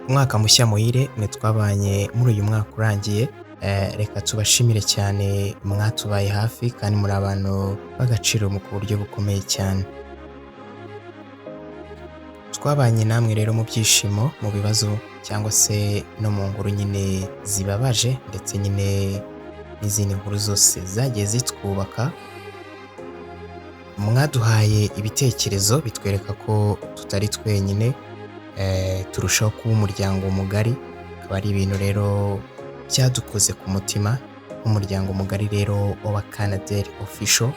Umwaka mushya muhire mwe twabanye muri uyu mwaka urangiye. Reka tubashimire cyane, mwatubaye hafi kandi muri abantu b'agaciro mu buryo bukomeye cyane. Twabanye namwe rero mu byishimo, mu bibazo cyangwa se no mu nkuru nyine zibabaje, ndetse nyine n'izindi nkuru zose zagiye zitwubaka. Mwaduhaye ibitekerezo bitwereka ko tutari twenyine, turushaho kuba umuryango mugari. Akaba ari ibintu rero byadukoze ku mutima nk'umuryango mugari rero w'Abakanaderi Official.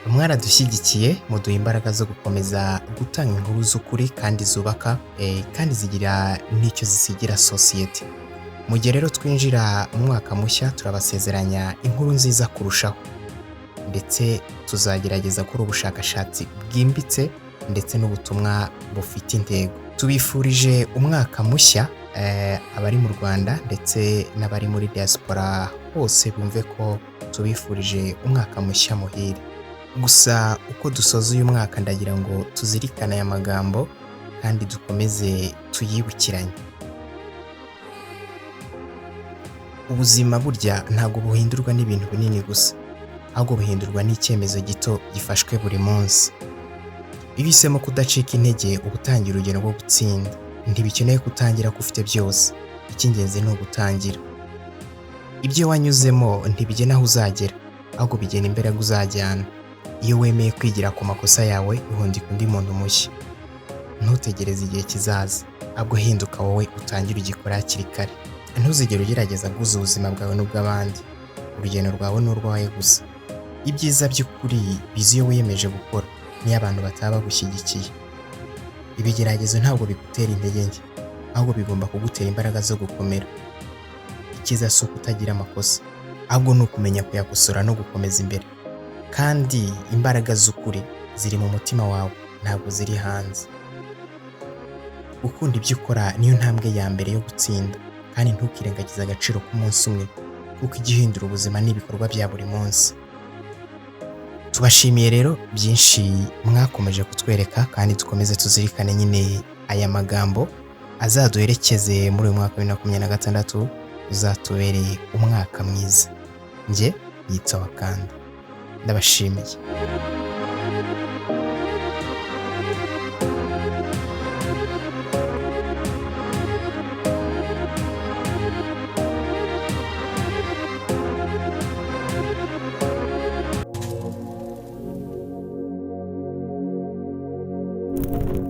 Mwaradushyigikiye, muduha imbaraga zo gukomeza gutanga inkuru z'ukuri kandi zubaka, kandi zigira n'icyo zisigira sosiyete. Mu gihe rero twinjira mu mwaka mushya, turabasezeranya inkuru nziza kurushaho, ndetse tuzagerageza gukora ubushakashatsi bwimbitse ndetse n'ubutumwa bufite intego. Tubifurije umwaka mushya, abari mu Rwanda ndetse n'abari muri diaspora hose bumve ko tubifurije umwaka mushya muhire. Gusa uko dusoza uyu mwaka, ndagira ngo tuzirikane aya magambo kandi dukomeze tuyibukiranye. Ubuzima burya ntabwo buhindurwa n'ibintu binini gusa, ahubwo buhindurwa n'icyemezo gito gifashwe buri munsi. Iyo uhisemo kudacika intege, uba utangira urugendo rwo gutsinda. Ntibikeneye gutangira ko ufite byose, icy'ingenzi ni ugutangira. Ibyo wanyuzemo ntibigena aho uzagera, ahubwo bigena imbaraga uzajyana. Iyo wemeye kwigira ku makosa yawe, uhundika undi muntu mushya. Ntutegereze igihe kizaza, ahubwo hinduka wowe utangire ugikora hakiri kare. Ntuzigere ugerageza guhuza ubuzima bwawe n'ubw'abandi. Urugendo rwawe ni urwawe gusa. Ibyiza by'ukuri biza iyo wiyemeje gukora, niyo abantu bataba bagushyigikiye. Ibigeragezo ntabwo bigutera intege nke, ahubwo bigomba kugutera imbaraga zo gukomera. Icyiza si ukutagira amakosa, ahubwo ni ukumenya kuyakosora no gukomeza imbere. Kandi imbaraga z'ukuri ziri mu mutima wawe, ntabwo ziri hanze. Gukunda ibyo ukora niyo ntambwe ya mbere yo gutsinda, kandi ntukirengagize agaciro k'umunsi umwe, kuko igihindura ubuzima ni ibikorwa bya buri munsi. Tubashimiye rero byinshi mwakomeje kutwereka, kandi dukomeze tuzirikane nyine aya magambo azaduherekeze muri uyu mwaka wa 2026, uzatubereye umwaka mwiza. Njye yitwa Wakanda, ndabashimiye.